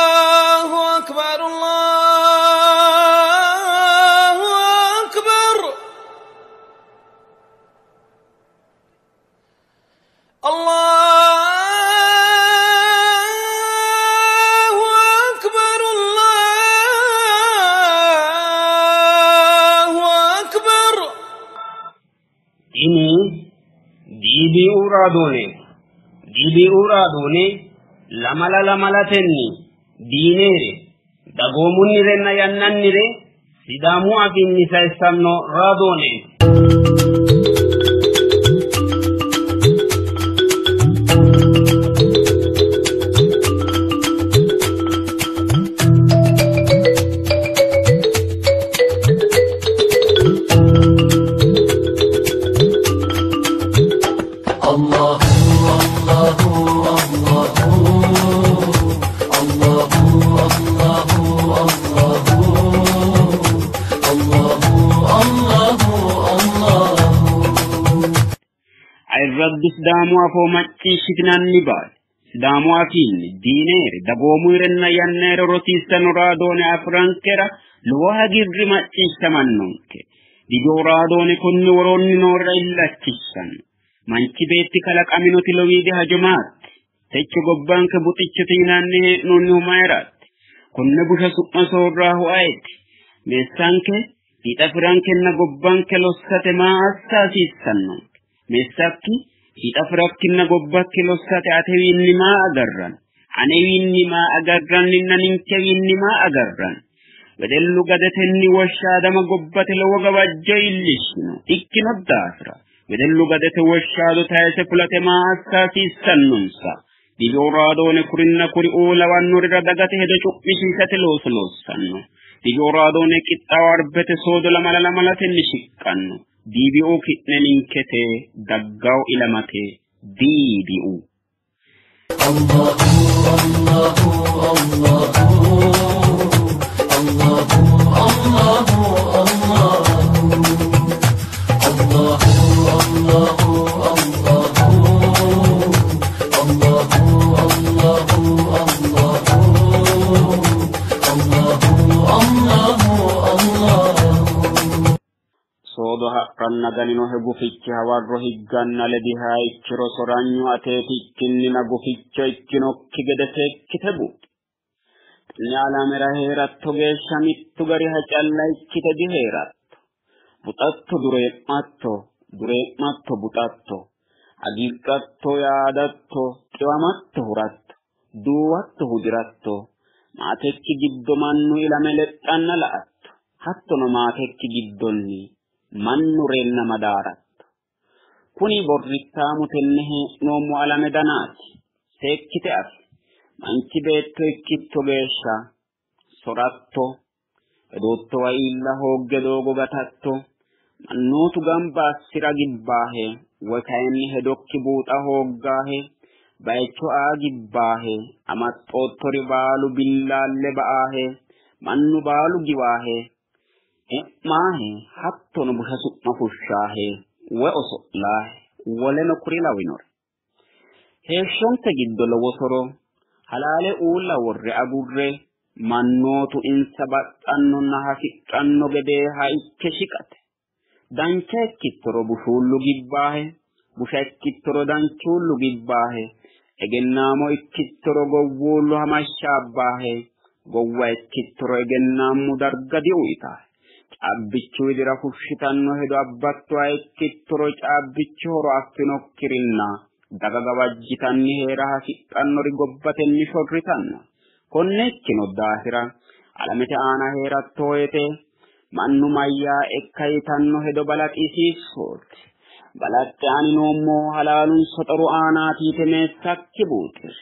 الله أكبر الله أكبر الله أكبر الله أكبر Tini DBU raadooneeti. DBU raadoone lamala lamalatenni diineere dagoomunnirenna yannannire Sidaamu afiinni sayissanno raadooneeti. Ayirraddu Sidaamu afoo macciishshitinanni baale. Sidaamu afiinni diineere dagoomuyirenna yannaere rosiissanno raadoone afirankera lowo hagiirri macciishshamannonke. Dijo raadoone konni woroonni noorra illachishshanno. Manchi beetti kalaqaminoti lowiidi hajo maati? Techo gobbanke buxichote yinanni hee'noonnihu mayiraati? Konne busha su'ma soorraahu ayeeti? Meessanke fiixa firankenna gobbanke lossate maa assa hasiissannonke? Meessakki fiixa firakkinna gobbakki lossate atewiinni maa agarranni? Anewiinni maa agarranninna ninkewiinni maa agarranni? Wedellu gadetenni woshshaadama gobbate lowo gawajjo iillishshino ikkino daafira wedellu gadete woshshaado tayise fulate maa assa hasiissannonsa? Dijo raadoone kurinna kuriuu lawannorira dagate hedo cu'mishiishate looso loossanno. Dijo raadoone qixxaawo arbete soodo lamala lamalatenni shiqqanno. DBU ki'ne ninkete daggaw ilamate DBU. Soodo ha'ranna ganinohe gufichi hawarro higganna lediha ikkiro soranyu ateeti ikkinnina guficho ikkinokki gede seekkite buuxi. Tenne alamera hee'ratto geeshsha mittu gariha calla ikkite dihee'ratto. Buxatto duree'matto, duree'matto buxatto, hagiidhatto yaadatto, xiwamatto huratto, duuwatto hudiratto, maatekki giddo mannu ilame lexxanna la'atto, hattono maatekki giddonni mannu reenna madaaratto. Kuni borrittaamu tenne hee'noommo alame danaati. Seekkite afi. Manchi beetto ikkitto geeshsha soratto, hedoottowa iilla hoogge doogo gatatto, mannootu gamba assi'ra gibbaahe, woy kayinni hedokki buuxa hooggaahe, bayicho aa gibbaahe, amaxxoottori baalu billaalle ba'aahe, mannu baalu giwaahe, e'maahe, hattono busha su'ma fushshaahe, woy oso'laahe, woleno kuri lawinore. Heeshshonke giddo lowo soro halaale uulla worre agurre mannootu insa baxxannonna hasidhanno gedeeha ikke shiqate. Dancha ikkittoro bushuullu gibbaahe, busha ikkittoro danchuullu gibbaahe, egennaamo ikkittoro gowwuullu hamashshaabbaahe, gowwa ikkittoro egennaammu darga diuyitaahe. Caabbichu widira fushshitanno hedo abbattoha ikkittoro caabbichu horo affinokkirinna daga gawajjitanni hee'ra hasidhannori gobbatenni shorritanno. Konne ikkino daafira alamete aana hee'ratto woyite mannu mayyaa ikka yitanno hedo balaxisiissooti. Balaxxe ani noommohu halaalunso xaru aanaati yite meessakki buuxiri.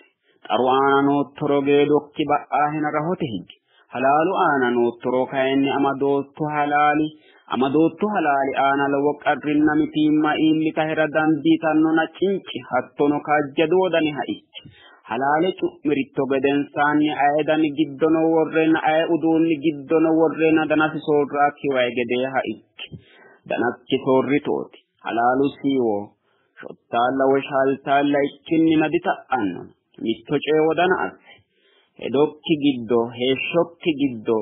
Xaru aana noottoro geedokki ba'aahena rahote higi. Halaalu aana noottoro kayinni amadootto halaali amadootto halaali aana lowo qarrinna mitiimma iillitahera dandiitannona cinci hattono kaajjadu wodaniha ikki. Halaale cu'miritto gedensaanni aye dani giddono worreenna aye uduunni giddono worreenna danasi soorraakki wayi gedeeha ikki. Danakki soorritooti. Halaalu siiwo Shottaalla woy shaaltaalla ikkinnina dita'anno. Mitto coye wodana assi. Hedokki giddo, heeshshokki giddo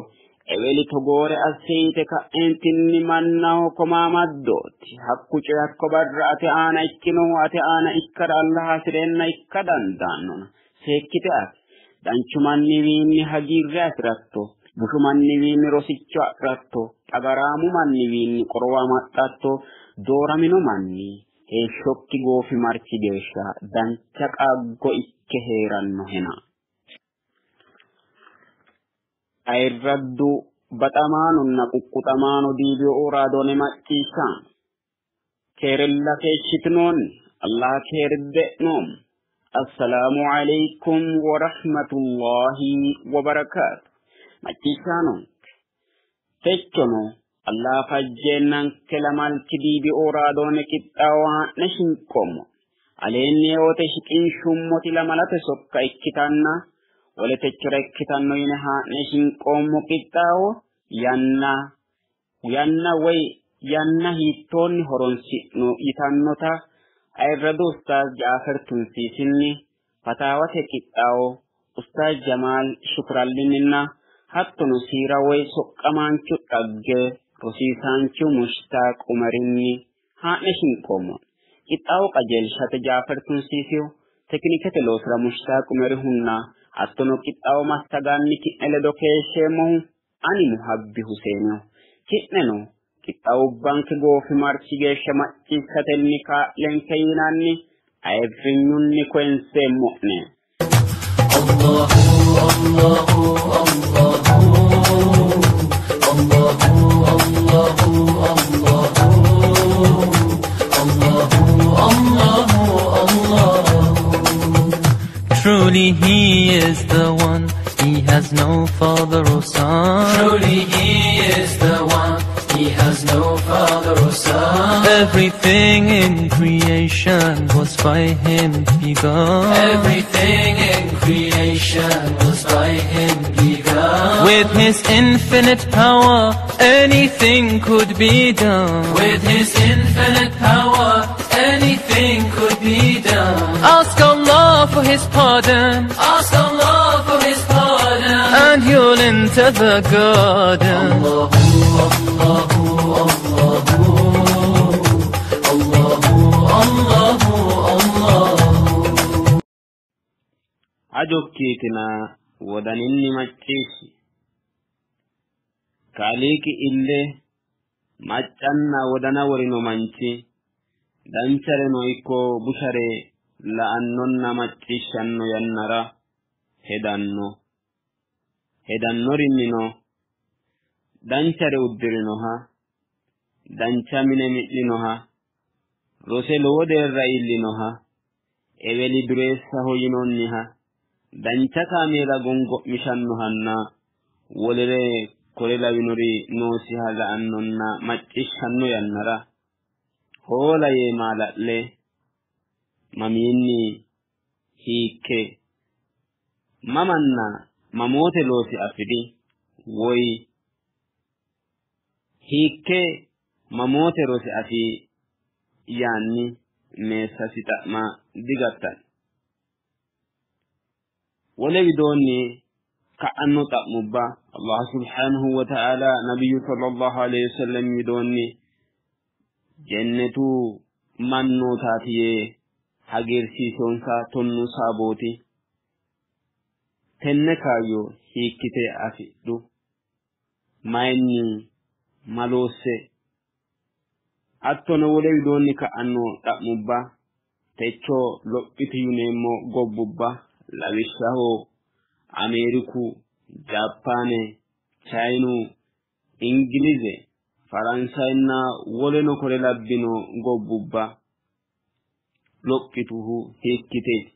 eweli togoore assi yite ka'eentinni mannaho komaamaddooti. Hakku coyi hakko barra ate aana ikkinohu ate aana ikkara Allah hasi'reenna ikka dandaannona. Seekkite afi. Danchu manniwiinni hagiirre afi'ratto. Bushu manniwiinni rosicho afi'ratto. Xagaraamu manniwiinni qorowa amaxxatto. Dooramino manni heeshshokki goofimarchi geeshsha dancha qaaggo ikke hee'rannohena. Ayirraddu baxamaanonna quqquxamaano diibi'u raadoone macciishshaano keerella keeshshitinoonni Allah keerde'noommo. Assalaamu alaykum wa rahmatullahi wa barakaatu. Macciishshaanonke techono Allah fajjeennanke lamalki diibi'u raadoone qixxaawo haa'ne shinqoommo. Aleenni eote shiqinshummoti lamalate sokka ikkitanna wole techora ikkitanno yine haa'ne shinqoommo qixxaawo yanna yanna woy yanna hiittoonni horonsi'no yitannota ayirradu Ustaaz Jaafer Tunsiisinni fataawate qixxaawo Ustaaz Jamaal Shukrallinninna hattono siira woy soqqamaanchu dhagge rosiisaanchu Mushtaaq Umarinni haa'ne shinqoommo. Qixxaawo qajeelshate Jaafer Tunsiisihu tekinikete loosira Mushtaaq Umarihunna hattono qixxaawo massagaanni ki'ne ledo keeshsheemmohu ani Muhabbi Huseeniho. Ki'neno qixxaawubbanke goofimarchi geeshsha macciishshatenni kaa'lenke yinanni ayirrinyunni koyinseemmo'ne. Truly he is the one, he has no father or son. Truly he is the one, he has no father or son. Everything in creation was by him begun. Everything in creation was by him begun. With his infinite power, anything could be done. With his infinite power, anything could be done. Ask Allah for his pardon, Ask Allah for his pardon. and you'll enter the garden. Hajokkiitina wodaninni macciishshi. Kaaliiqi ille maccanna wodana worino manchi danchareno ikko bushare la'annonna macciishshanno yannara hedanno. Hedannorinnino danchare uddirinoha, dancha mine mi'ninoha, rose lowo deerra iillinoha, eweli dureessaho yinoonniha, dancha kaameela gongo'mishannohanna wolere kore lawinori noosiha la'annonna macciishshanno yannara hoola yee maala'le mamiinni hiikke mamanna mamoote loosi afiri woy hiikke mamoote rosi afi yaanni meessasi xa'ma digattanno. Wole widoonni ka'anno xa'mubba Allah subhanahu wa ta'ala nabiyyu sallallahu alayhi wasallam widoonni jennetu mannootaati yee hagiirsiisonsa tonnu saabooti. Tenne kaayyo hiikkite afidhu? Mayinni maloosse? Hattono wole widoonni ka'anno xa'mubba techo lophitu yineemmo gobbubba lawishshaho Ameeriku, Jaappaane, Chayinu, Ingilize, Faransayinna woleno kore labbino gobbubba lophituhu hiikkiteeti?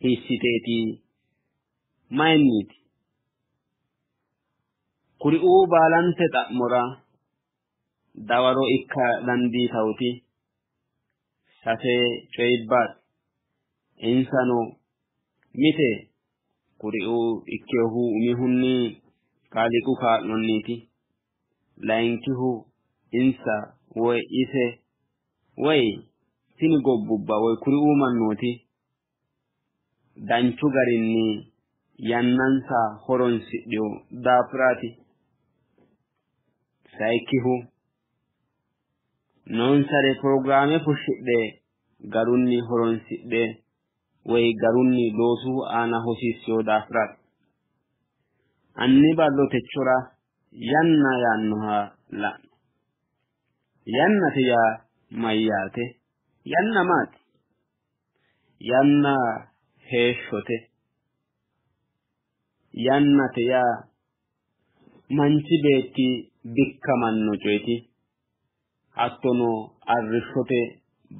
Hiissiteeti? Mayinniiti? Kuriuu baalante xa'mora dawaro ikka dandiitawoti sase coyibbaati. Insano mite kuriuu ikkinohu umihunni Kaaliiqu kaa'lonniiti. Layinkihu insa woy ise woy Tini gobbubba woy kuriuu mannooti danchu garinni yannansa horonsidhino daafiraati. Sayikkihu noonsare pirogiraame fushshidhe garunni horonsidhe woy garunni loosu aana hosiissino daafiraati. Hanni ballo techora yanna yaannoha la'no. Yannate yaa mayyaate? Yanna maati? Yanna heeshshote. Yannate yaa manchi beetti bikkamanno coyeti. Hattono arrishshote,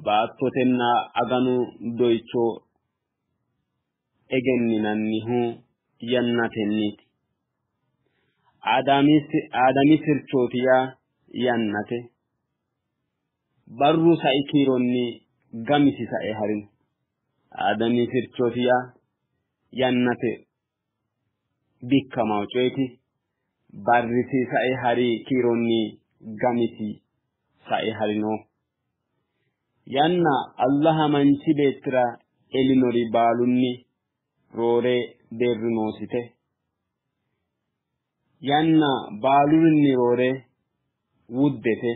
baattotenna aganu doyicho egenninannihu yannatenniiti. Aadami sirchooti yaa yannate. Barru sai kiironni gamisi sae harino. Aadami sirchooti yaa yannate bikkamawo coyeti. Barrisi sae hari kiironni gamisi sae harino. Yanna Allaha manchi beettira elinori baalunni roore deerru noosite. Yanna baalurinni roore wuddete.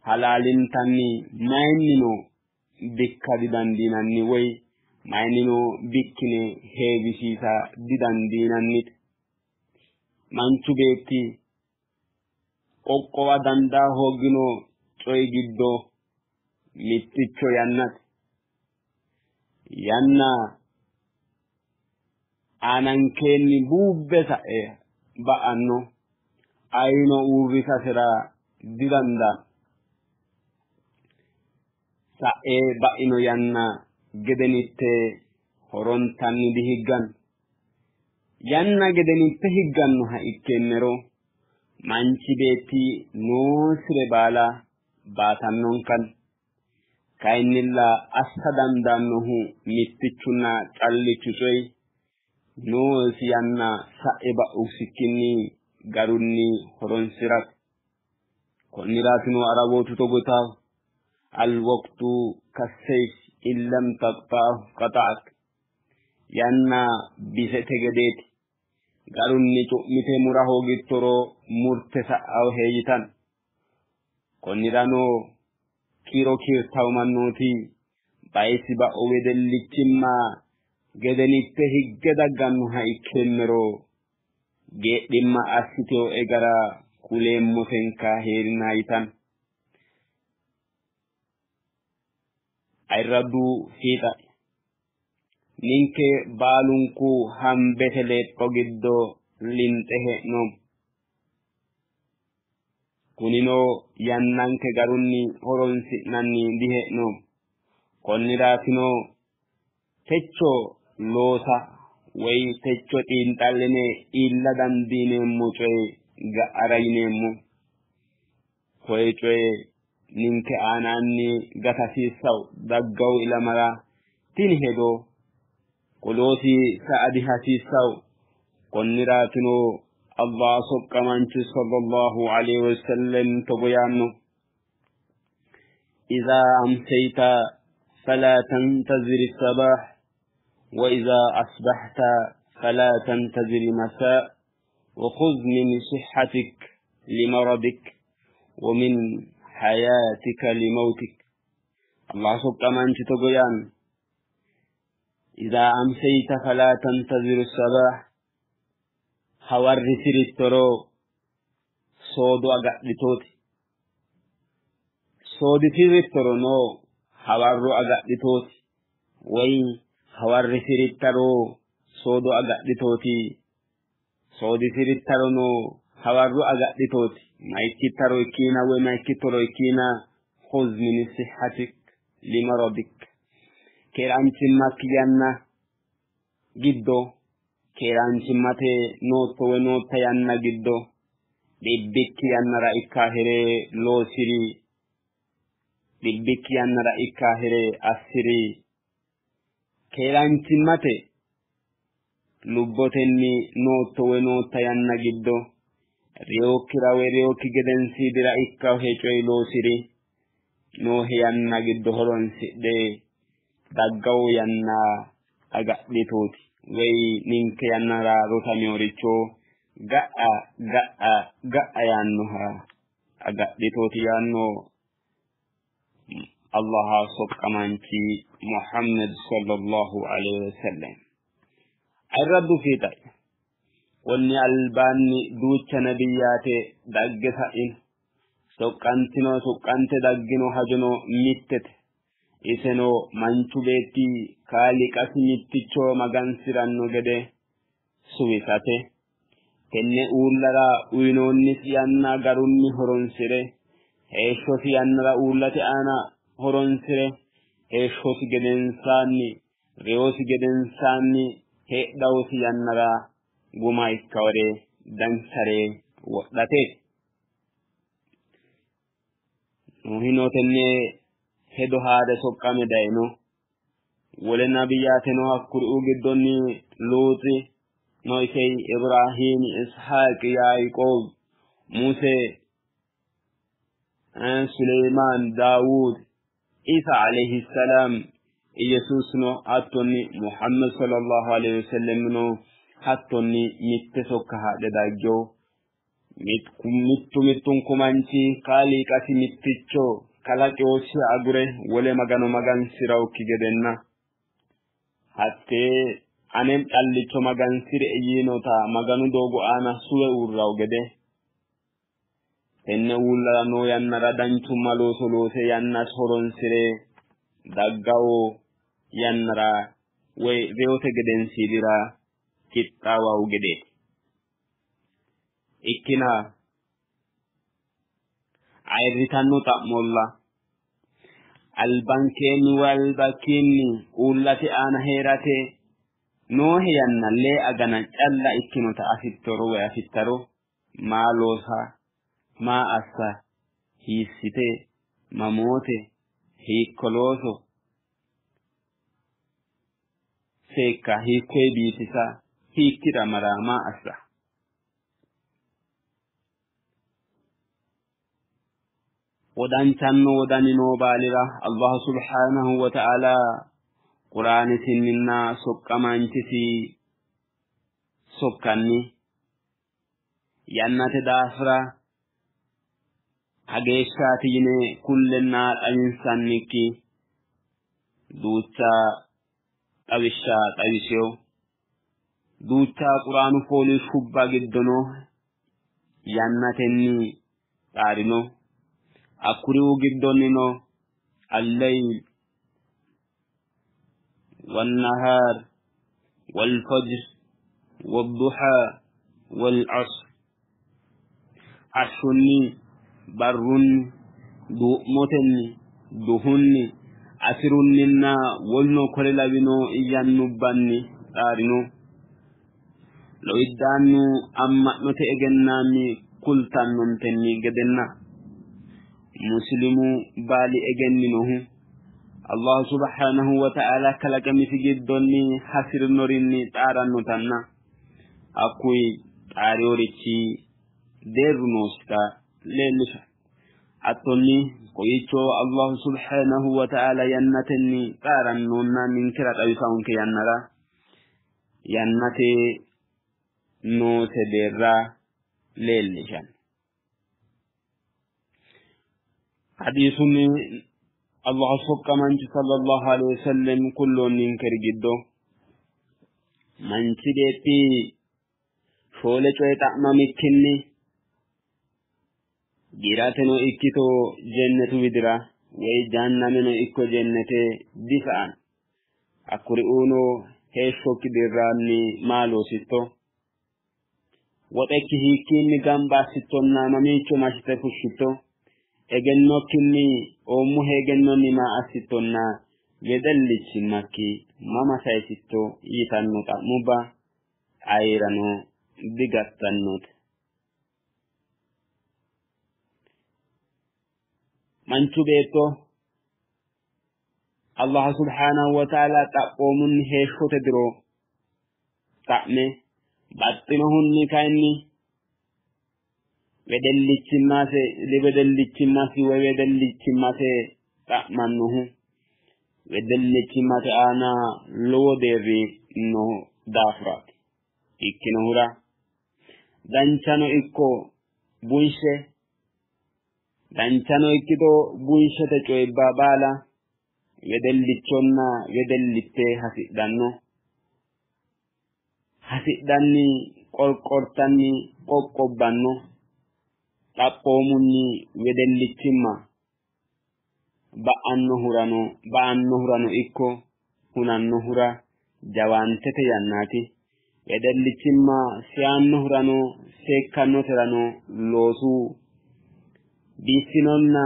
Halaalintanni mayinnino bikka didandiinanni woy mayinnino bikkine heewisiisa didandiinannite. Manchu beetti qoqqowa dandaa hoogino coyi giddo mitticho yannate. Yanna aanankeenni buubbe sa'e ba'anno, ayino uurrisasera didandaanno. Sa'e ba'ino yanna gedenitte horontanni dihigganno. Yanna gedenitte higgannoha ikkeemmero manchi beetti noosire baala baatannonkanni. Kayinnilla assa dandaannohu mittichunna callichu coyi noosi yanna sa'e ba'usikkinni garunni horonsi'rate. Konniraatino Arawootu togo yitawo, Alwaqtu kasseyf in lam taqta'ahu qata'ak. Yanna bisete gedeeti. Garunni cu'mite mura hoogittoro murte sa'aohe yitanno. Konnirano kiiro kiirtawo mannooti bayisi ba'u wedellichimma gedenitte higge daggannoha ikkeemmero geedhimma assiteoe gara kuleemmotenka hee'rina yitanno. Ayirraddu fiixa'ya, ninke baalunku hambete leepho giddo linxe hee'noommo. Kunino yannanke garunni horonsi'nanni dihee'noommo. Konniraatino techo loosa woy techo xiinxalline iilla dandiineemmo coye ga'ara yineemmo. Koye coye ninke aanaanni gata hasiissawo daggawo ilamara tini hedo qoloosi sa'a dihasiissawo. Konniraatino Allah soqqamaanchi sallallahu alaihi wasallam togo yaanno: إذا أمسيت فلا تنتظر الصباح وإذا أصبحت فلا تنتظر مساء وخذ من صحتك لمرضك ومن حياتك لموتك. الله soqqamaanchi togo yaanno: إذا أمسيت فلا تنتظر الصباح hawarrisirittoro soodo agadhitooti. Soodisirittorono hawarro agadhitooti. Woy hawarrisirittaro soodo agadhitooti. Soodisirittarono hawarro agadhitooti. Ma ikkittaro ikkiina woy ma ikkittoro ikkiina khuz min sihhatik limaradik. Keeraanchimmakki yanna giddo keeraanchimmate nootto woy nootta yanna giddo dhibbikki yannara ikkahere loosiri, dhibbikki yannara ikkahere assiri. Keeraanchimmate lubbotenni nootto woy nootta yanna giddo reyokkira woy reyokki gedensiidira ikkahe coyi loosiri. Noohe yanna giddo horonsidhe daggawo yanna agadhitooti woy ninke yannara rosaminoricho ga'a ga'a ga'a yaannoha agadhitooti yaanno Allaha soqqamaanchi Muhammad sallallahu alaihi wasallam. Ayirraddu fiixa'ya konni albaanni duucha nabiyyaate dagge sa'ino soqqantino soqqante daggino hajono mittete iseno manchu beetti kaaliiqasi mitticho magansi'ranno gede suwisate tenne uullara uyinoonnisi yanna garunni horonsi're heeshshosi yannara uullate aana horonsi're heeshshosi gedensaanni reyosi gedensaanni heedhawosi yannara guma ikkawore danchare wodhate. Nuhino tenne hedo haare soqqame dayino. Wole nabiyyaateno hakkuri'u giddonni Luuxi, Noisei, Ibrahiimi, Ishaaqi, Yaaqoob, Muse, Suleymaan, Daawud, Isa alayhi salaam, Iyesuusino hattonni Muhammad sallallahu alayhi wasallamino hattonni mitte sokka haadhe daggino. Mittu mittunku manchi kaaliiqasi mitticho kalaqewosi agure wole magano magansirawokki gedenna hattee ane callicho magansire yiinota maganu doogo aana suwe uurrawo gede tenne uullara noo yannara danchumma looso loose yannasi horonsire daggawo yannara woy reyote gedensiidira qixxaawawo gedeeti. Ikkina ayirritanno xa'molla albankeenni woy albakkiinni uullate aana hee'rate noohe yanna lee agana calla ikkinota afittoro woy afittaro maa loosa maa assa hiissite mamoote hiikko looso seekka hiikkoye biifisa hiikkira mara maa assa wodanchanno wodani noo baalira Allah subhanahu wa ta'ala quraanisinninna soqqamaanchisi sokkanni yannate daafira hageeshshaati yine kullenna xawinsannikki duucha xawishsha xawiseyo duucha quraanu fooliishshubba giddono yannatenni xaarino hakkuriuu giddonnino alleyl والنهار والفجر والضحى والعصر hashshunni barrunni duu'motenni duhunni asirunninna woluno kore lawino yannubbanni xaarino lowiddaannu amma'note egennaammi kultannontenni gedenna muslimu baali egenninohu Allah subhanahu wa ta'ala kalaqamisi giddonni hasi'rinorinni xaarannotanna hakkuyi xaariyorichi deerru noosita leellisha hattonni kowiicho Allah subhanahu wa ta'ala yannatenni xaarannonna ninkera xawisawonke yannara yannate noose deerra leellishanno. Hadiisunni Allah soqqamaanchi sallallahu alaihi wasallam kulloonninkeri giddo manchi beetti shoole coye xa'mamikkinni giirateno ikkito jennetu widira woy jahannameno ikko jennete disa'anno. Hakkuriuuno heeshshokki dirranni maa loositto? Woxekki hiikkiinni gamba assittonna mamiicho massite fushshitto? Egennokkinni oommohe egennonni maa assittonna wedellichimmakki mama sayisitto yitanno xa'mubba ayerano digattannote. Manchu beetto Allah subhanahu wa ta'ala xaphoomunni heeshshote diro xa'me baxxinohunni kayinni wedellichimmase wedellichimmasi woy wedellichimmase xa'mannohu wedellichimmate aana lowo deerri noo daafiraati. Ikkinohura danchano ikko bunshe danchano ikkito bunshete coyibba baala wedellichonna wedellitte hasidhanno. Hasidhanni qorqortanni qoqqobbanno. Xaphoomunni wedellichimma ba'annohurano ba'annohurano ikko hunannohura jawaantete yannaati. Wedellichimma seyaannohurano seekkannoterano loosu biiffinonna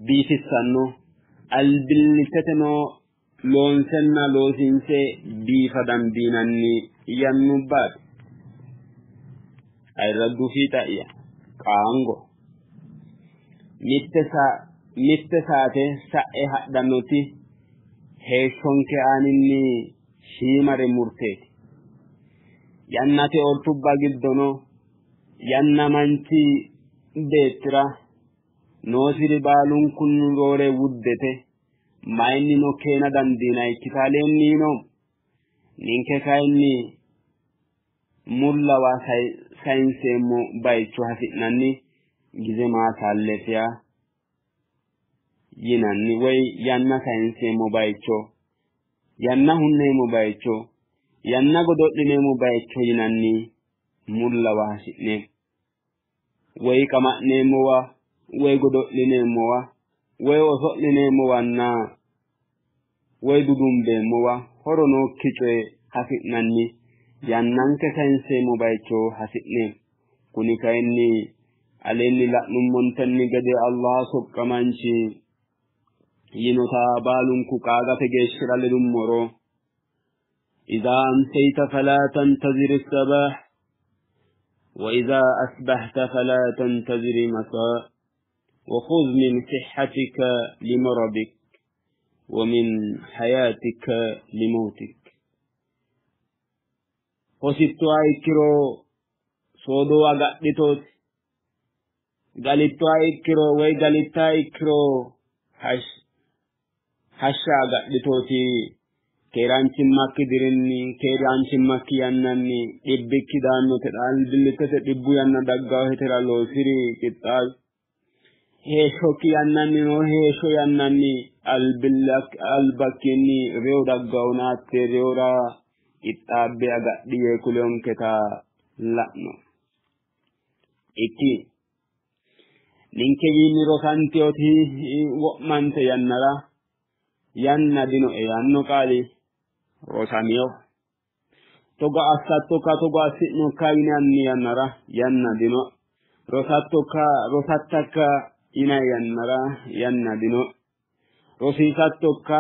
biifissanno albilliteteno loonsenna loosiinse biifa dandiinanni yannubbaati. Ayirraddu fiixa'ya qaango mitte saate sa'e hadhannoti heeshshonke aaninni shiimare murteeti. Yannate ortubba giddono yanna manchi beettira noosiri baalunkunni roore wuddete mayinnino keena dandiinayikkita aleenni no. Ninke kayinni mullawa sayinseemmo bayicho hasi'nanni gize maasaallefiya yinanni woy yanna sayinseemmo bayicho yanna hunneemmo bayicho yanna godo'lineemmo bayicho yinanni mullawa hasi'neemmo. Woy qama'neemmowa woy godo'lineemmowa woy oso'lineemmowanna woy dudumbeemmowa horo nookki coye hasi'nanni yannanke sayinseemmo bayicho hasi'neemmo. Kuni kayinni aleenni la'nummontenni gede Allah soqqamaanchi yinota baalunku qaagate geeshshira ledummoro إذا أمسيت فلا تنتظر الصباح وإذا أصبحت فلا تنتظر مساء وخذ من صحتك لمرضك ومن حياتك لموتك. Hosittoha ikkiro soodo agadhitooti, galittoha ikkiro woy galittaha ikkiro hashsha agadhitooti. Keeraanchimmakki dirinni keeraanchimmakki yannanni dhibbikki daannote albillittete dhibbu yanna daggawohetera loosiri qixxaawi. Heeshshokki yannanni noo heeshsho yannanni albakkiinni reyo daggawona hatte reyora qixxaabbe agadhi yee kuleyonketa la'no. Ikki ninkewiinni rosantewoti wo'mante yannara yanna dinoe yaanno qaali rosamino. Togo assattokka togo assi'nokka yinanni yannara yanna dino. Rosattokka rosattakka yinanni yannara yanna dino. Rosiisattokka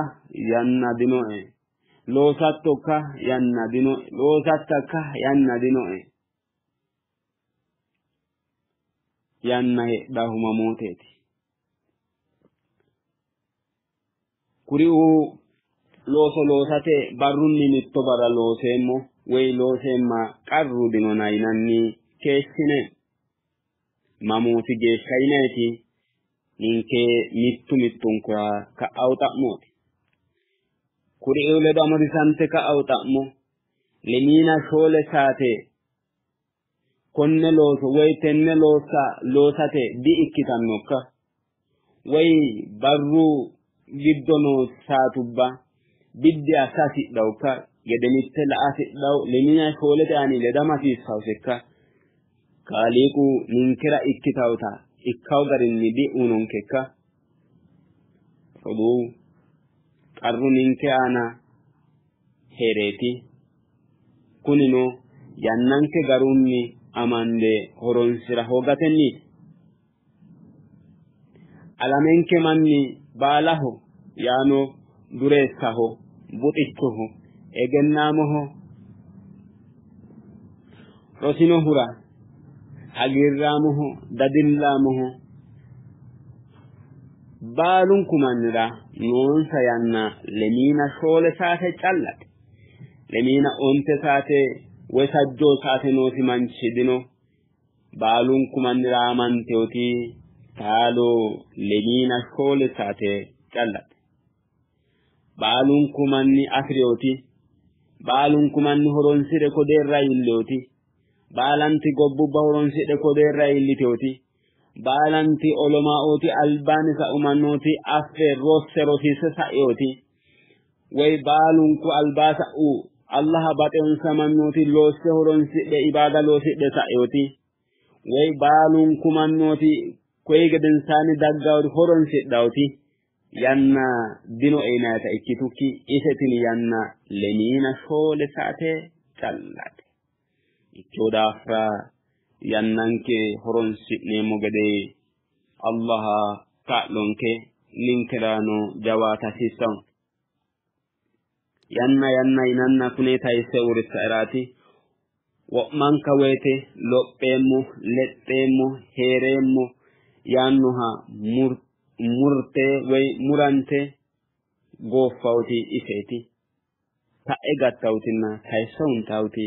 yanna dinoe. Loosattokka yanna dinoe. Loosattakka yanna dinoe. Yanna heedhaahu mamooteeti? Kuriuu looso loosate barrunni mitto barra looseemmo woy looseemma qarru dinona yinanni keeshshine mamooti geeshsha yinayti ninke mittu mittunkura ka'awu xa'mooti. Kuriuu ledo amadisante ka'awu xa'mo lemiina shoole saate konne looso woy tenne loossa loosate di''ikkitannokka? Woy barru giddo noo saatubba biddi assa hasidhawukka? Gede mitte la'a hasidhawu lemiina shoolete aani ledama hasiissawusekka? Kaaliiqu ninkera ikkitawuta ikkawu garinni diuyinonkekka? Roduuwu, qarru ninke aana hee'reeti. Kunino yannanke garunni amande horonsira hoogatenniiti. Alamenke manni baalaho yaano dureessaho, buxichoho, egennaamoho, rosinohura, hagiirraamoho, dadillaamoho baalunku mannira noonsa yanna lemiina shoole saate callate. Lemiina onte saate woy sajjoo saate noosi manchi dino. Baalunku mannira aamantewoti Taalo lemiina shoole saate callate. Baalunku manni afi'reyooti, baalunku manni horonsi're ko deerra iilleyooti, baalanti gobbubba horonsidhe ko deerra iilliteyooti, baalanti olomaa'ooti albaanni sa'u mannooti affe rosse rosiisse sa'eyooti, woy baalunku albaa sa'u Allaha baxeonsa mannooti loosse horonsidhe ibaada loosidhe sa'eyooti, woy baalunku mannooti koyi gedensaanni daggawori horonsidhawoti yanna dinoe yinayita ikkitukki ise tini yanna lemiina shoole saate callate. Ikkeo daafira yannanke horonsi'neemmo gede Allaha kaa'lonke, ninkerano jawaata hasiissanno. Yanna yanna yinanna kune tayisse uurrissaeraati. Wo'manka woyte lopheemmo, lexxeemmo, hee'reemmo yaannoha murte woy murante gooffawoti iseeti. Ta'e gattawutinna tayisse huntawuti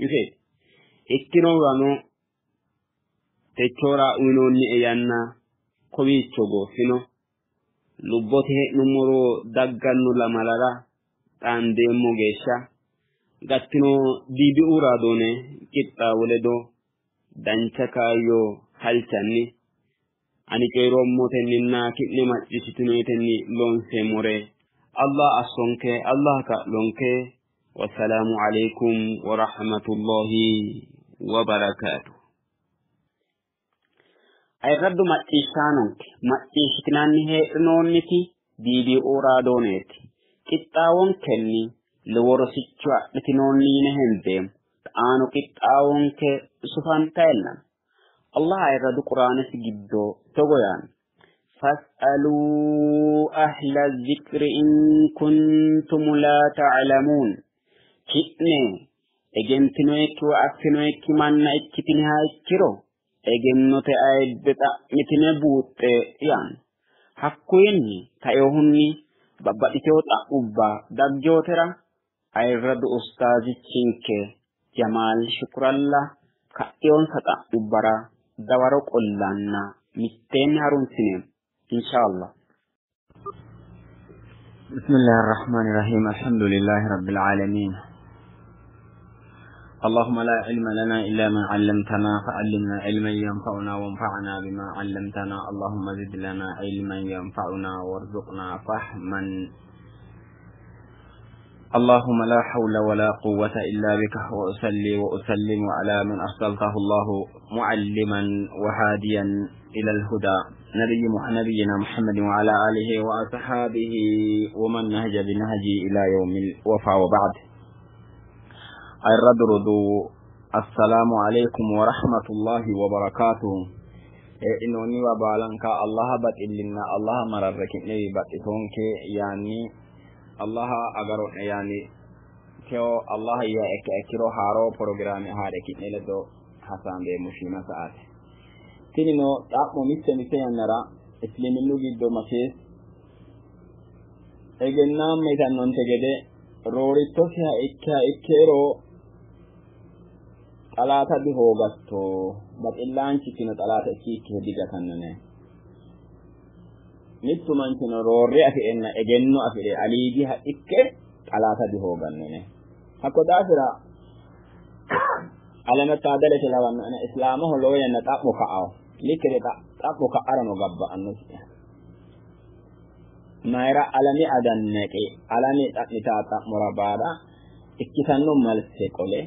iseeti. Ikkinohurano techora uyinoonnie yanna kowiicho gooffino. Lubbote hee'nummoro dagganno lamalara xaandeemmo geeshsha gattino DBU raadoone qixxaawo ledo dancha kaayyo halchanni ani coyi'roommotenninna ki'ne macciishshitinoyitenni loonseemmore Allah assonke, Allah kaa'lonke. Wassalaamu alaikum wa rahmatullahi wa barakaatuh. Ayirraddu macciishshaanonke, macciishshitinanni heedhinoonniti DBU raadooneeti. Qixxaawonkenni lowo rosicho adhitinoonni yine hendeemmo. Xaano qixxaawonke sufantayella. Allah ayirradu Quraanesi giddo togo yaanno: Fas'aluu ahla zikri in kuntum laa ta'lamuun. Ki'ne egentinoyikki woy affinoyikki manna ikkitiniha ikkiro egennote ayidde xa'mitine buuxxe yaanno. Hakkuyinni kainohunni babbaxxitewo xa'mubba daggeotera ayirradu ustaazichinke Jamaal Shukuralla ka'iyonsa xa'mubbara dawaro qollanna mitteenni harunsineemmo inshallah. بسم الله الرحمن الرحيم الحمد لله رب العالمين اللهم لا علم لنا إلا ما علمتنا فعلمنا علما ينفعنا وانفعنا بما علمتنا اللهم زد لنا علما ينفعنا وارزقنا فهما اللهم لا حول ولا قوة إلا بك وأصلي وأسلم على من أرسلته الله معلما وهاديا إلى الهدى نبينا محمد وعلى آله وأصحابه ومن نهج بنهجه إلى يوم الوفا وبعد الرد السلام عليكم ورحمة الله وبركاته إنوني وبالنك الله بات إلنا الله مررك نبي بات إتونك يعني الله أجر يعني كيو الله يا إك إكرو هارو بروجرام هارك نلدو حسان بمشيمة ساعات tinino xa'mo mitte mitte yannara isiliminnu giddo makees egennaamma yitannonte gede roorittosiha ikkiha ikkero xalaata dihoogatto, baxillaanchikkino xalaata ikkikki digatannone. Mittu manchino roorre afi'renna egenno afi're aliidiha ikke xalaata dihoogannone. Hakko daafira alemetaadalete lawannoena islaamaho lowo yanna xa'mo ka'awo likkete xa'mo ka'arano gabba'annosi. Mayira alame adanneqe alame xa'mitaa xa'mora baala ikkitanno malse qole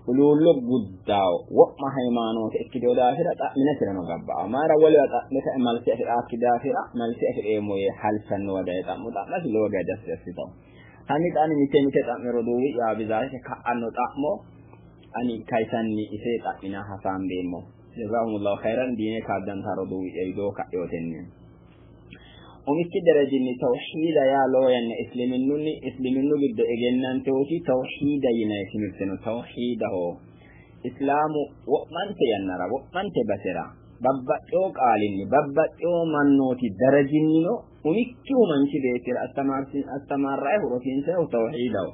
huluullo guddaawo wo'ma hayimaanoote ikkiteyo daafira xa'minasirano gabba'awo. Mayira wolewa xa'me kae malse afi'raakki daafira malse afi'reemmo yee halchannowa daye xa'mo xa'masi lowo geya dassi assitawo. Hanni xa ani mite mite xa'me roduuwi yaabizaarete ka'anno xa'mo ani kayisanni ise xa'mina hasaambeemmo. Jazaahumullahu khairan diine kaaddanta roduuwi'ya widoo ka'yootenni. Umikki darajinni tawhiida yaa lowo yanna isliminnunni isliminnu giddo egennanteoti tawhiida yinanni timirte no. Tawhiidaho islaamu wo'mante yannara wo'mante basera babbaxxewo qaalinni babbaxxewo mannooti darajinnino umikkihu manchi beettira astamaarrayihu rosiinsayihu tawhiidaho.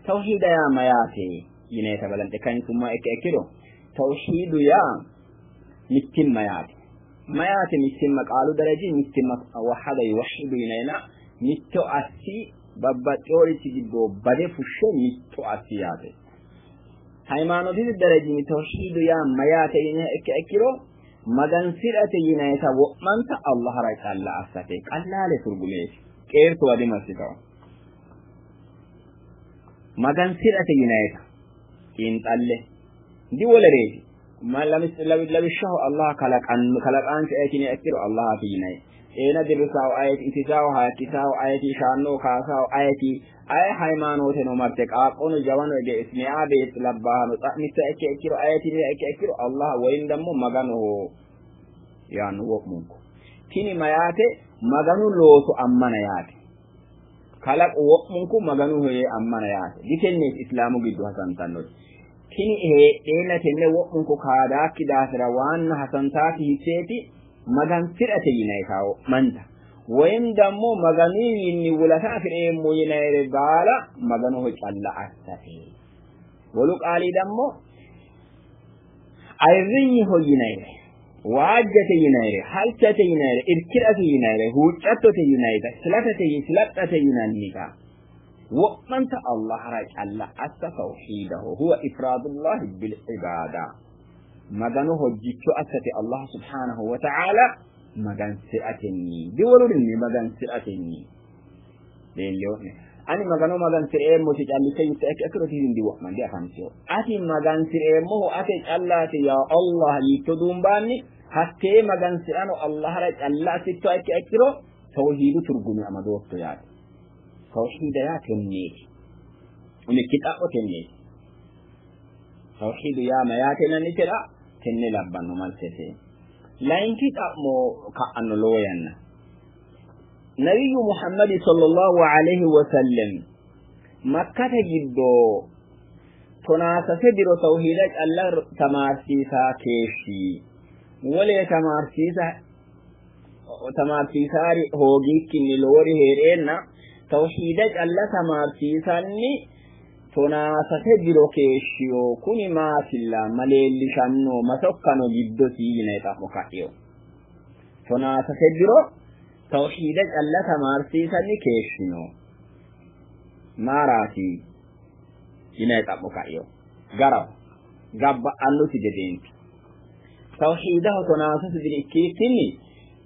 Tawhiida yaa mayaate yinayita balanxe kayinsumma ikke ikkiro tawhiidu yaa mittimma yaate. Mayaate mittimma qaalu daraji mittimma wahada yuwahhidu yinayna mitto assi babbaxxeworichi giddo bade fushshe mitto assi yaate. Haymaanotete darajinni tawhiidu yaa mayaate yiniha ikka ikkiro magansi'rate yinayita wo'manta Allahara calla assate qallaale turgumeeti qeertowa dimassitawo. Magansi'rate yinayita xiinxalle diwolereeti lawishshaho Allah kalaqanno kalaqaancho ayeti yiniha ikkiro Allahaati yinayi xeena dirrisaawo ayeti itisaawo hayakkisaawo ayeti shaanno kaasaawo ayeti aye haymaanooteno marte qaaqqono jawano ege meyaa beet labbaahano xa'mitta ikke ikkiro ayeti yiniha ikke ikkiro Allah woyim dammo maganoho yaanno wo'munku tini mayaate maganu looso ammana yaate kalaqu wo'munku maganuho yee ammana yaate ditenneeti islaamu giddo hasantannoti tini heedheenna tenne wo'munku kaadaakki daafira waanna hasantaati hitteeti magansi'rate yinayita wo'manta woyim dammo maganuwiinni wulata afi'reemmo yinayire baala maganoho calla assate wolu qaali dammo ayirrinyeho yinayire waajjate yinayire halchate yinayire irkirate yinayire huuccattote yinayita silatate silaxxate yinannita wo'manta Allahara calla assa tawhiidaho huwa ifraadullahi bilcibaada magano hojjicho assate Allah subhanahu wa ta'ala magansi'ratenni diwolurinni magansi'ratenni leellewo'ne ani magano magansi'reemmosi callicha yitta ikke ikkiro tini diwo'man diafanteyo ati magansi'reemmohu ate callaati yaa Allah yiitto duumbaanni hattee magansi'rano Allahara calla assittoha ikke ikkiro tawhiidu turgumi amadootto yaate tawhiida yaa tenneeti umikki xa'mo tenneeti tawhiidu yaa mayaate yinannitera tenne labbanno malsete layinki xa'mo ka'anno lowo yanna nabiyyu muhammadi sallallahu alaihi wasallam makkate giddo tonaasase diro tawhiida calla tamaarsiisaa keeshshi wole tamaarsiisa tamaarsiisaari hoogiikkinni lowori heedheenna tawhiida calla tamaarsiisanni tonaasase diro keeshshiyo kuni maatilla ma leellishanno ma sokkano giddosi yinayi xa'mo ka'eyo tonaasase diro tawhiida calla tamaarsiisanni keeshshino maaraati yinayi xa'mo ka'eyo garaho gabba'annosi gedeenti tawhiidaho tonaasase diro ikkiikkinni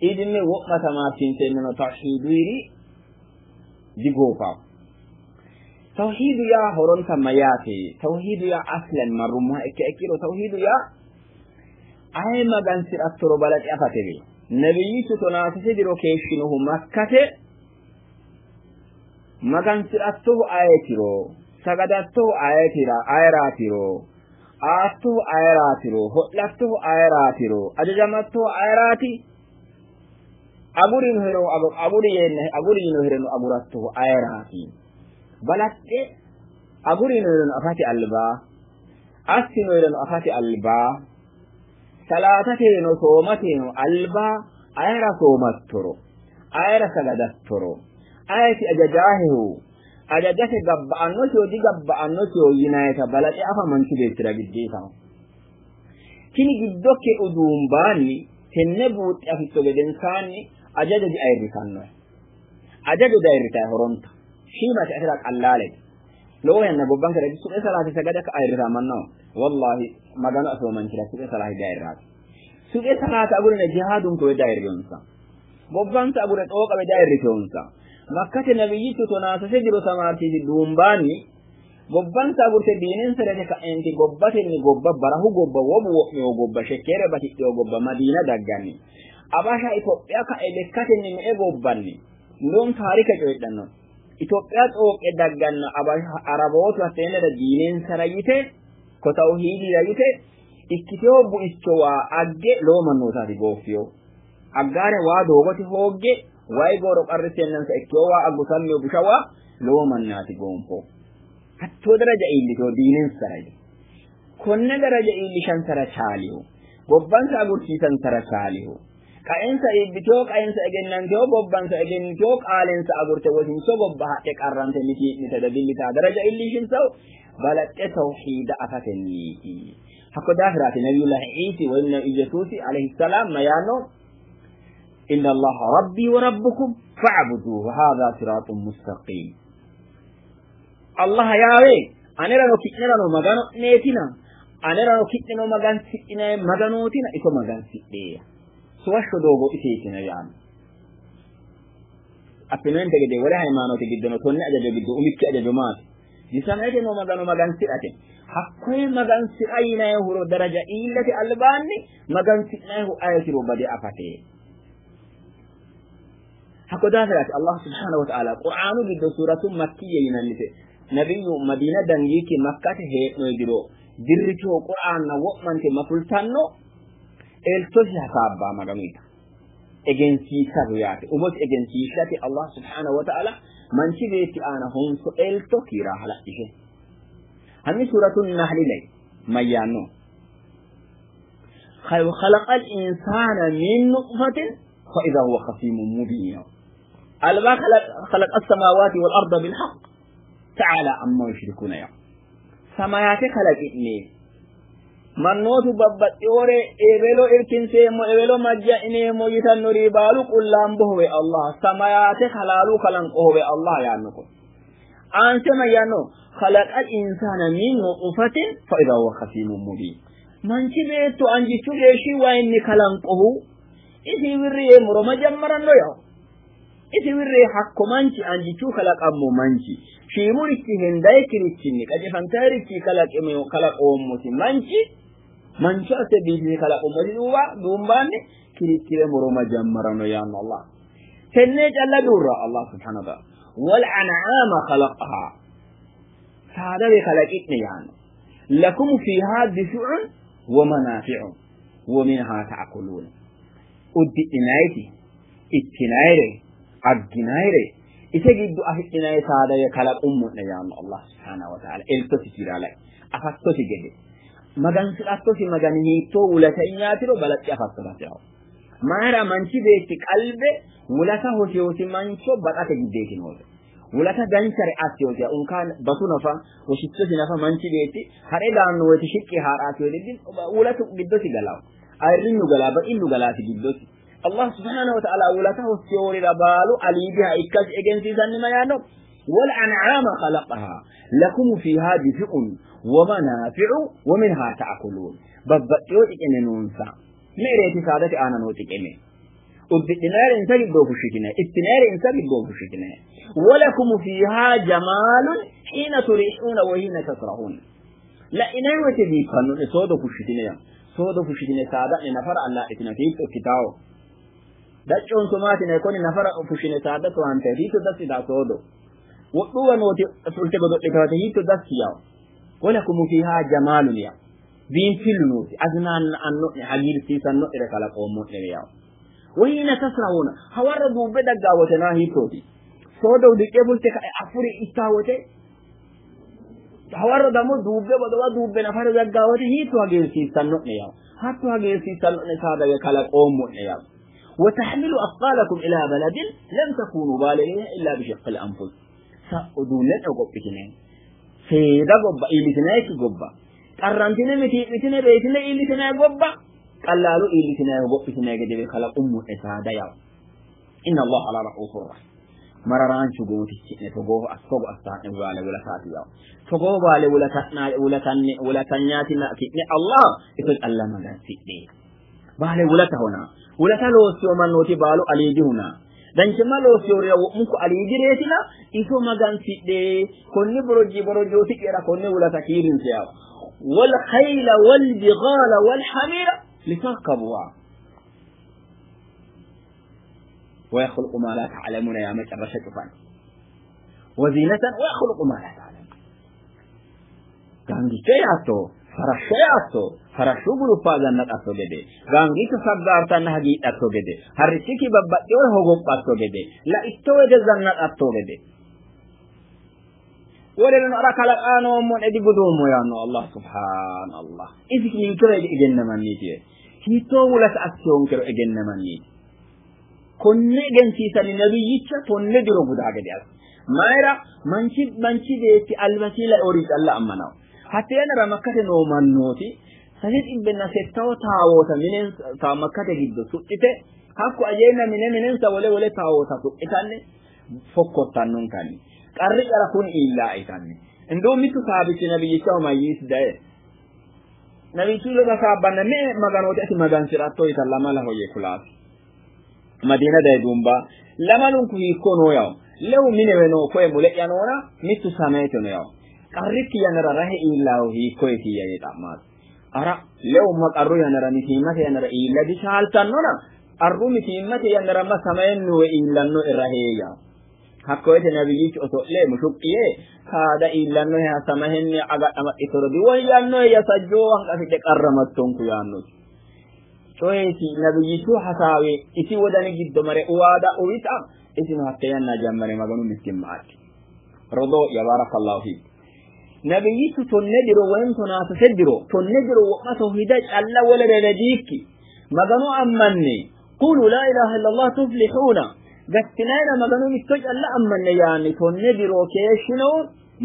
idime wo'ma tamaarsiinseennano tawhiiduyiri digoofawo tawhiidu yaa horonta mayaate tawhiidu yaa aslan marrummoha ikke ikkiro tawhiidu yaa aye magansi'rattoro balaxe afatebe nabiyyichu tonaasase diro keeshshinohu makkate magansi'rattohu ayetiro sagadattohu ayetira ayeraatiro aattohu ayeraatiro ho'lattohu ayeraatiro ajajamattohu ayeraati agurinohero aguri yeenna aguri yinohereno agurattohu ayeraati balaxxe agurinohereno afate albaa assinohereno afate albaa salaatateno soomateno albaa ayera soomattoro ayera sagadattoro ayeti ajajaahehu ajajate gabba'annosiho digabba'annosiho yinayita balaxe afa manchi beettira giddeetaho tini giddokke uduumbaanni tenne buuxxe afitto gedensaanni ajajo diayirrisannohe ajajo diayirritaye horonta shiimate atera qallaalete lowo yanna gobbankera su'e salaati sagada ka ayirritaa mannaho wallahi magano afewo manchira su'e salaati diayirraati su'e salaati agurine jihaadunkowe diayirriyonsa gobbansa agure xooqawe diayirriteyonsa makkate nabiyyichu tonaasase diro tamaarsiisi duumbaanni gobbansa agurte diinensa lede ka'enti gobbatenni gobba barahu gobba wobu wo'mewo gobba shekkeere batidhewo gobba madiina dagganni abasha itophiya ka'e lekkatenni me'e gobbanni ndoon taarika coyidhanno itophiya xooqqe dagganna abasha arabootu hatteenera diinensara yite ko tawhiidira yite ikkitewo bu'icho waa agge lowo mannootaati gooffiyo aggaare waa doogote hoogge wayi gooro qarriseennansa ikkewo waa aggusammiyo busha waa lowo mannaati goonfo hattoo daraja iillitewo diinensara yite konne daraja iillishansara chaaliho gobbansa agursiisansara chaaliho qaensa iibbitewo qaensa egennantewo gobbansa egennitewo qaalensa agurte wosincho gobba hadhe qarrante mitii'mite dadillitaa daraja iillishinsawu balaxxe tawhiida afatenniiti hakko daafiraati nabiyullahi iisi woyim iyesuusi alayhi salaam mayaanno إن الله ربي وربكم فاعبدوه هذا صراط مستقيم. الله ياوي anerano ki'nerano magano'neetina anerano ki'neno magansidhinayi maganootina iso magansidheya suwashsho doogo iseetina yaanno. Affinoonte gede wole hayimaanote giddono tonne ajajo giddo umikki ajajo maati? Disamayete noo magano magansidhate. Hakkoye magansidha yinayihuro daraja iillate albaanni magansi'nayihu ayetiro bade afate. Hakko daafiraati Allah subhanahu wa ta'ala Qur'aanu giddo suuratu makkiyye yinannite nabiyyu Madiina dangiikki Makkate hee'noyi diro dirritewo Qur'aanna wo'mante mafultanno eltosi hasaabbaa maganuyita egensiisate yaate umosi egensiishate Allah subhanahu wa ta'ala manchi beetti aana honso elto kiiraa hala'ishe. Hanni suuratu Nahli lay mayyaanno? خلق الإنسان من نطفة فإذا هو خصيم مبين. ألبا خلق السماوات والأرض بالحق تعالى عما يشركون يا سمايات خلقني mannootu babbaxxiwore ebelo irkinseemmo ebelo majja'ineemmo yitannori baalu qullaambohowe Allah samayaate halaalu kalanqohowe Allah yaanno kun aanse mayyaanno khalaqa al-insaana min nutfatin fa idha huwa khasiimun mubiin. Manchi beetto anjichu geeshshi wayinni kalanqohu isi wirri yee muroma jammaranno yawo isi wirri hakko manchi anjichu kalaqammo manchi shiimurichi hendayikkirichinni qacifantayirichi kalaqoommosi manchi mancho asse biifise kalaqummosi duuba duumbaanni kirikkire muroma jammaranno yaanno Allah. Tenne calla duurra Allah subhanahu wa ta'ala wal an'aama khalaqaha saadawe kalaqi'ne yaanno lakum fiihaa dif'un wa manaafi'un wa minhaa ta'kuluun. Uddidhinayti ittinayre agginayre ise giddo afidhinayi saadawe kalaqummo'ne yaanno Allah subhanahu wa ta'ala. Eltosi kiiraalay afattosi gede magansidhattosi magani hiittoo wulatayyaatiro balaxxe afatto yawo. Mayira manchi beetti qalbe wulata hosiyoosi mancho baxate giddeeti noose. Wulata danchare assiyoosi unkaan basu nafa woshichosi nafa manchi beetti hadhe daanno woyte shiqqi haadhaati woyte wulatu giddosi galaawo. Ayirrinyu galaa baxillu galaati giddosi. Allah subhanahu wa ta'ala wulata hosiyoorira baalu aliidiha ikkasi egensiisanni ma yaanno والأنعام خلقها لكم فيها دفء ومنافع ومنها تأكلون. babbaxxewo xiqime noonsa mereeti saadate aana noo xiqime uddidhinayre insa giddoo fushshitine ittinayre insa giddoo fushshitine. ولكم فيها جمال حين تريحون وحين تسرحون. la'inay woyte biiffanno'ne soodo fushshitine ya soodo fushshitine saada'ne nafara allaa'itine hiitto ikkitaawo daccoonso maatine koni nafara fushshine saada towaante hiitto dassitaa soodo wodhuwa nooti fulte godo'litawate hiitto dassi yawo. ولكم فيها جمال يا biinfillu nooti azinaanno'ne hagiirsiisanno'nere kalaqoommo'nere yawo. وحين تسرحون hawarra duubbe daggaa wote naa hiittooti soodo uddidhee fulte ka'e afuri ittaa wote hawarra dammo duubbe godowa duubbe nafara daggaa wote hiitto hagiirsiisanno'ne yawo hatto hagiirsiisanno'ne saadawe kalaqoommo'ne yawo. وتحمل أثقالكم إلى بلد لم تكونوا بالغيه إلا بشق الأنفس. uduunne'ne qophitine seeda gobba iillitinayikki gobba qarrantine mitii'mitine reyitine iillitinayi gobba qallaalu iillitinayi gophitinayi gede kalaqummo'ne saada yawo. Inna Allaha la ra'uufur rahiim. Mararaanchu gootichi'ne togoo togo assaa'ne baale wulataati yawo. Togoo baale wulatanyaatina ki'ne Allah iso calla magansidhe. Baale wulatahona wulata loossiyo mannooti baalu aliidihuna danchimma loosiyoorira wo'munku aliidireetina iso magansidhe konni borojji borojjooti'yera konne wulata kiirinse yawo. والخيل والبغال والحمير لتركبوها ويخلق ما لا تعلمون يا مجرشة فان وزينة ويخلق ما لا تعلمون. gaangicha yaatto farashsho yaatto farashshu guluffaa zannaqatto gede gaangicho saggaartanna hagiidhatto gede harrichiki babbaxxewore hogophatto gede la'itto wede zannaqatto gede woleno ara kalaqaa noommo'ne digudoommo yaanno Allah subhanallah. Isi ninkero egennamanniiti hiittoo wulata assiyoonkero egennamanniiti. Konne egensiisanni nabiyyicha tonne diro gudaa gede asse mayira manchi beetti albasii la'orii calla ammanawo. Hatte yannara Makkate noo mannooti sase xibbenna settawo taawoota minen makkate giddo suxxite Hakko ajeenna mine minensa wole wole taawoota tuqqitanni fokkottannonkanni. Qarri'yara kun iillaa itanni. Indoo mittu saabichi nabiyyichaho mayyiisi daye. Nabiyyichu ledo hasaabbanna me''e maganooti ati magansi'ratto yita lamalaho yee kulaasi. Madiina daye duumba lamalunku hiikko noo yawo. Lewu minewe noo koye mule'ya noona mittu sameete no yawo. Qarrikki yannara rahe iillaahu hiikkoyetiyya yee xa'maasi. Ara lewu ma qarru yannara mitiimmate yannara iilla dishaaltannona qarru mitiimmate yannara ma samayenniwe iillannoe rahe yawo. Hakkoyete nabiyyichu oso'le mushuqqi yee kaada iillannoheha samahenni agadhamaxxittoro diwoyyannohe ya sajjoo hanqafidhe qarramattonku yaannosi. Coyeti nabiyyichu hasaawi isi wodani giddo mare uwaada uwita isino hatte yanna jammare maganu mittimma adhi. Rodoo'ya barakallahu fiik. Nabiyyichu tonne diro woyim tonaa sase diro tonne diro wo'ma tawhiida calla wolere lediikki maganu ammanne qulu laa ilaaha illallah tuflihuuna gattinayira maganu mitto calla ammanne yaanni tonne diro keeshshino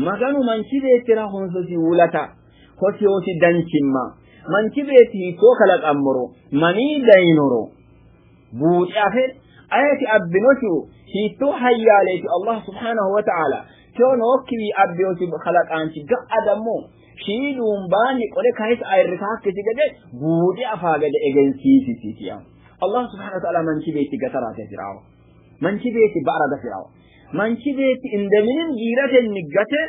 maganu manchi beettira honsosi wulata hosiyoosi danchimma manchi beetti hiittoo kalaqammoro manii dayinoro buuxe afe ayeti abbinosihu hiittoo hayyaaleeti allah subhaanahu wa ta'ala teo nookkiwi abbiyosi kalaqaanchi ga'a dammo shiiluumbaanni qole kayisa ayirrisaakkisi gede buuxe afaa gede egensiisisiiti yaa allah subhaanahu wa ta'ala manchi beetti gataraati hasi'raawo manchi beetti ba'ara dasi'raawo manchi beetti indeminin giiratenni gate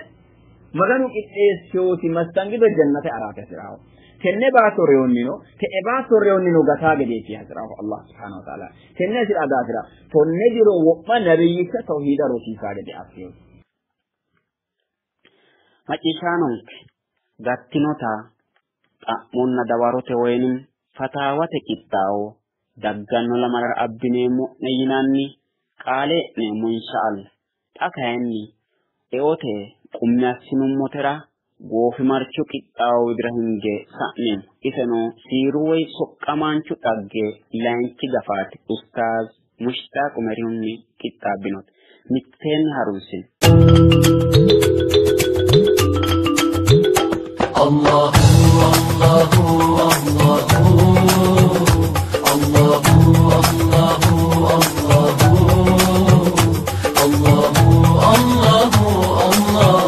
maganu qixxeessiyoosi mastangido jannate araate hasi'raawo tenne baatto reyonnino te'e baatto reyonnino gataa gedeeti hasi'raawo allah subhaanahu wa ta'ala tenne hasi'raa daafira tonne diro wo'ma nabiyyicha tawhiida rosiisaa gede assiyoosi. Macciishshaanonke gattinota xa'monna dawarote woyinim fataawate qixxaawo dagganno lamalara abbineemmo'ne yinanni qaale e'neemmo insha'Allah. Xa kayinni eote qummi assinummotera goofimarchu qixxaawo widira hinge sa'neemmo. Iseno siiru woy soqqamaanchu dhagge layinki gafaati. Ustaaz Mushtaaq Umerihunni qixxaabbinote. Mitteenni harunsino. الله الله الله الله الله الله الله الله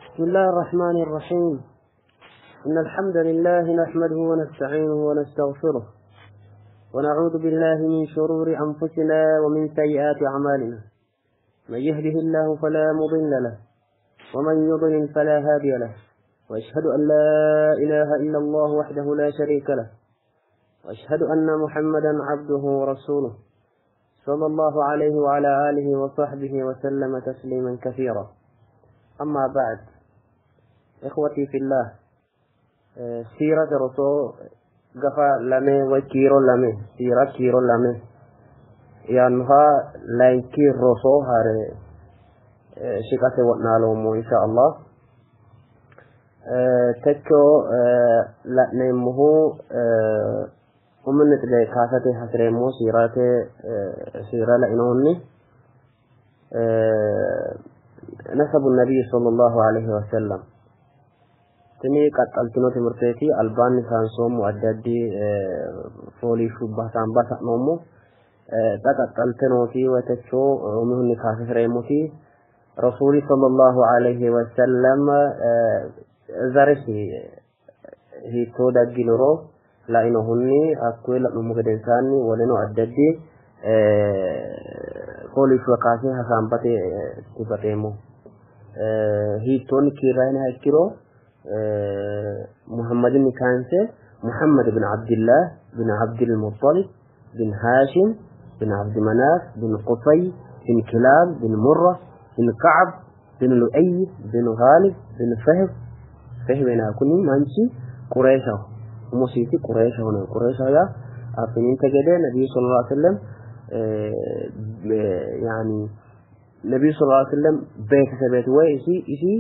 بسم الله الرحمن الرحيم إن الحمد لله نحمده ونستعينه ونستغفره ونعوذ بالله من شرور أنفسنا ومن سيئات أعمالنا من يهده الله فلا مضل له ومن يضلل فلا هادي له وأشهد أن لا إله إلا الله وحده لا شريك له وأشهد أن محمدا عبده ورسوله صلى الله عليه وعلى آله وصحبه وسلم تسليما كثيرا أما بعد إخوتي في الله سيرة رسول قفا لمي وكيرو لمي سيرة كيرو لمي yaannoha layinki roso hare shiqate wo'naaloommo insha allah techo la'neemmohu uminni xile kaasate hasireemmo siirate siira lainohunni nasabu nabiy sallallahu alaihi wasallam tini qaxxaltino timirteeti albaanni saansoommo addi addi fooliishshubba saamba sa'noommo xa qaxxalte nooti woy techo umihunni kaasisireemmoti rasuuli sallallahu alaihi wasallam zaresi hiittoo dagginoro lainohunni hakkuyi la'nummo gedensaanni woleno addi addi fooliishshuwa kaase hasaambate dibaxeemmo hiittoonni kiirrayiniha ikkiro muhammadinni kaanse muhammad bin abdillah bin abdilmuttalib bin haashim بن عبد مناف بن قصي بن كلاب بن مرة بن كعب بن لؤي بن غالب بن فهد فهم هنا كوني مانشي قريشة ومسيتي قريشة هنا قريشة يا أفنين تجد النبي صلى الله عليه وسلم يعني النبي صلى الله عليه وسلم بيت سبيت وي إسي إسي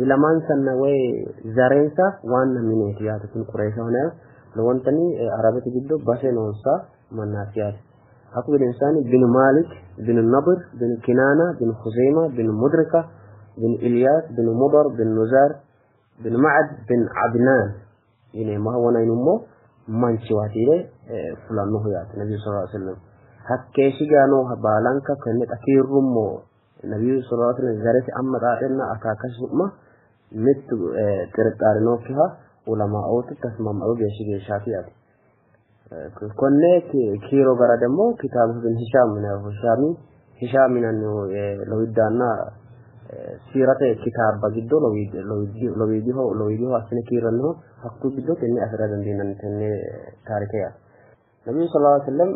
إلى من سنة وي زارنسا وان من إتياتكم قريشة هنا لو أنتني عربية جدو بس نونسا من ناسيات عقب الإنسان بن مالك بن النضر بن كنانة بن خزيمة بن مدركة بن إلياس بن مضر بن نزار بن معد بن عدنان يعني ما هو نينمو manchiwaati yine fulannohu yaate Nabiyu sallallahu alaihi wasallam. Hakkeeshshi geya nooha baalanka konne xa kiirrummo Nabiyu sallallahu alaihi wasallam zaresi amma xaaxenna akaakasi su'ma mittu xirixxaare nookkiha ulamaootu tasmama'u geeshshi geeshshaati yaate. Konne kiiro gara ደግሞ kitaabu ibn Hishaam yinannihu Hishaami Hishaam yinannihu lowiddaanna siirate kitaabba giddo lowiidiho lowiidiho assine kiirrannihu hakkuyi giddo tenne afi'ra dandiinanni tenne taarike yaate. Nabiyu sallallahu alaihi wasallam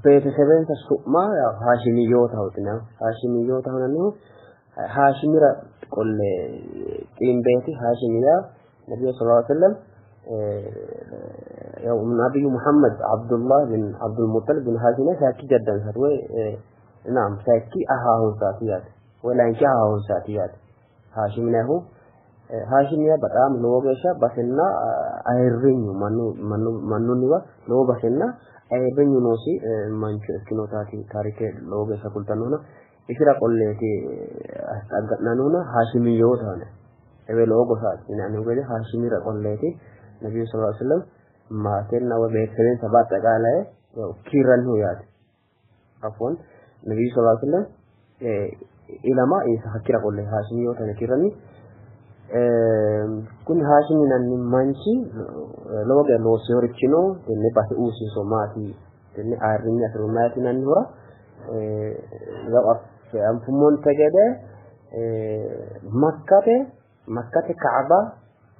beetesebensa su'ma haashimiyyootaho yinanni haashimiyyootaho yinannihu haashimira qolle xiimbeeti haashimi yaa Nabiyu sallallahu alaihi wasallam ያው ነብዩ መሐመድ አብዱላህ ብን አብዱል ሙጠሊብ ብን ሃሺም ሳኪ ጀደን ሳት ወይ ናም ሳኪ አሃሁን ሳት ያት ወይ ላንቺ አሃሁን ሳት ያት ሃሺም ነሁ ሃሺም ያ በጣም lowo geeshsha basenna ayirrinyu mannu mannu mannunniwa lowo basenna ayirrinyu noosi mancho ikkinotaati taarike lowo geeshsha kultannohuna isira qolleeti asxagga'nannohuna haashimiyyootaho ewe lowo gosaati yinannihu gede haashimira qolleeti ነቢዩ ስ ሰለም maatenna ወይ ቤተሰቤንሳ በአጠቃላይ ያው kiirrannihu yaate afwan ነቢዩ ስ ሰለም ilama insa hakkira qolle haashimiyoota yine kiirranni kuni haashimi yinanni manchi lowo geya loosinorichi no tenne base uusinso maati tenne ayirrinye afirino maati yinannihura ያው anfummonte gede makkate makkate kaaba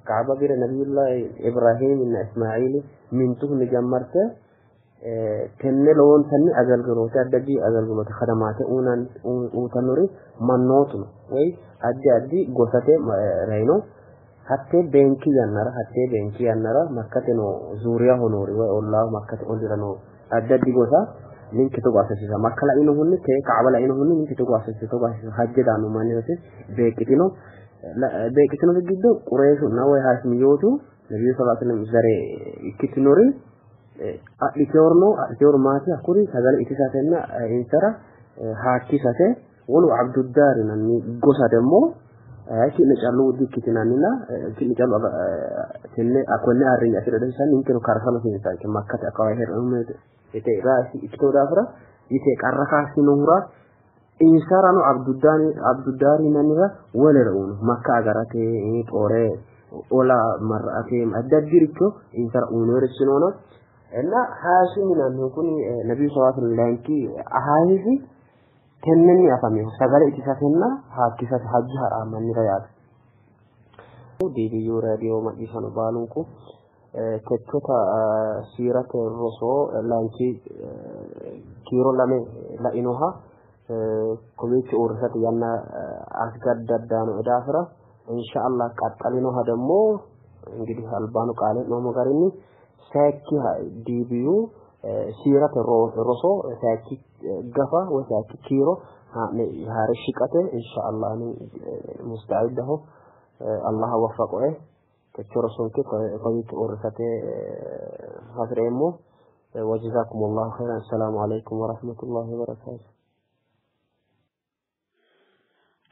kaaba bire nabiyullah ibrahim እና ismail mintuhunni jammarte tenne lowontanni agalgiloote addi addi agalgiloote kadamaate uutannori mannootu no woyi addi addi gosate reyino hattee beenki yannara hattee beenki yannara makkate no zuuriyaho noori woyi ollaaho makkate ollira noo addi addi gosa ninke togo assisiisa makka lainohunni te kaaba lainohunni ninke togo assisiisa togo assisiisa hajje daanno mannirate beeqqitino beeqqitinori giddo qureeshunna woyi haashimiyyootu nabiyyu sallallahu alaihi wasallam zare ikkitinori adhiteworno adhitewor maati hakkuri sagale itisatenna insara haakkisate wolu abduddaar yinanni gosa ደግሞ ki'ne callu dikkitinannina ki'ne callu tenne konne ayirrinye afidha dihasiissanno ninkeno karsama hasiissanke makkate akkawawe hee'noommo yite raasi ikkitino daafira yite qarra kaassinohura insarano abduddaani abduddaari yinannira wolere uyino makka agarate xoore ola marra'ate addi addiricho insara uyinorichi noona እና haashim yinannihu kuni ነቢዩ ስ ሰለም ላይንኪ ahaahisi tennenni afaminohu sagale itisatenna haakkisate hajji ha'raa mannira yaate. DBU radio macciishshano baalunku techota siirate roso layinki kiiro lame lainoha kowiicho uurrisate yanna asgaddaddaanoe daafira inshallah qaxxalinoha ደግሞ እንግዲህ albaanu qaale e'noommo garinni sayikkiha DBU siirate roso sayikki gafa woyi sayikki kiiro haa'ne haare shiqate inshallah ani musta'iddaho Allah waffaqoe techo rosonke kowiicho uurrisate hasireemmo وجزاكم الله خيرا السلام عليكم ورحمة الله وبركاته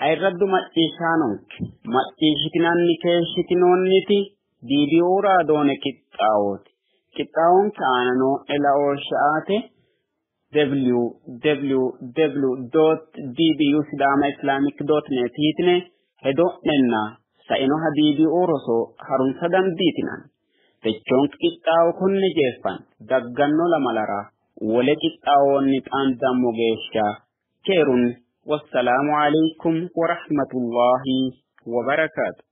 Ayirraddu macciishshaanonke macciishshitinanni keeshshitinoonniti DBU raadoone qixxaawooti. Qixxaawonke aana noo'ne laooshshe aate www.dbusidamaislamic.net yitine hedo'nenna sainoha DBU roso harunsa dandiitinanni. Techoonke qixxaawo konne jeeffanni dagganno lamalara wole qixxaawonni xaandammo geeshsha keerunni. والسلام عليكم ورحمة الله وبركاته.